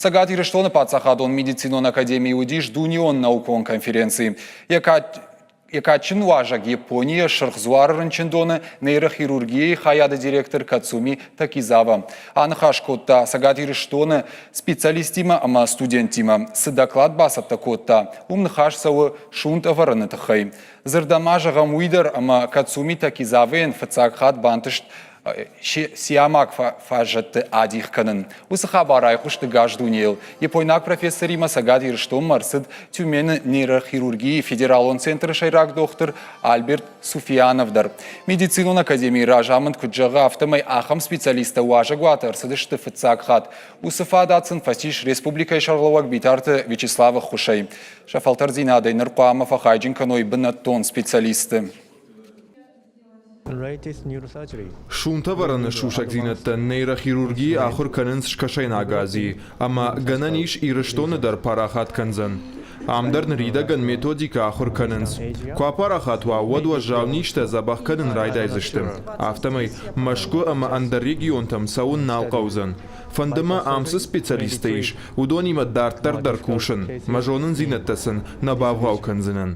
Цӕгат Ирыстоны паддзахадон медицинон академийы уыдис дунеон наукон конференци. Йӕ Йӕ кадджын уазӕг Японийӕ Сырх Дзуары рынчындоны нейрохирургийы хайады директор Кацуми Такизава аныхас кодта Цӕгат Ирыстоны специалисттимӕ ӕмӕ студенттимӕ. Цы доклад бацӕттӕ кодта, уым ныхас цӕуы сунт ӕвӕрыны тыххӕй. Дзырд ма зӕгъӕм уый дӕр, ӕмӕ Кацуми Такизавайӕн фыццаг хатт бантыст сиамаг фаззӕтты адих кӕнын. Уыцы хабар айхъуыст ӕгас дунейыл. Япойнаг профессоримӕ Цӕгат Ирыстонмӕ ӕрцыд Тюмены нейрохирургийы федералон центры сӕйраг дохтыр Альберт Суфианов дӕр. Медицинон академийы разамынд куыд зӕгъы, афтӕмӕй ахӕм специалисттӕ уазӕгуаты ӕрцыдысты фыццаг хатт. Уыцы фадат сын фӕцис республикӕйы сӕргълӕууӕг Битарты Вячеславы ӕххуысӕй. Сӕ фӕлтӕрдзинадӕй ныр хъуамӕ фӕхайджын кӕной бынӕттон специалистты. Сунтӕвӕрӕны сусӕгдзинӕдтӕ нейрохирургийы ахуыр кӕнынц Скӕсӕйнаг Азийы ӕмӕ гӕнӕн ис Ирыстоны дӕр парахат кӕндзӕн. Ам дӕр ныридӕгӕн методикӕ ахуыр кӕнынц. Куы апарахат уа, уӕд уӕззау низтӕ дзӕбӕх кӕнын райдайдзысты. Афтӕмӕй Мӕскуы ӕмӕ ӕндӕр регионтӕм цӕуын нал хъӕудзӕн. Фӕнды мӕ ам цы специалисттӕ ис, уыдонимӕ дарддӕр дӕр кусын, мӕ зонындзинӕдтӕ сын нӕ бавгъау кӕндзынӕн.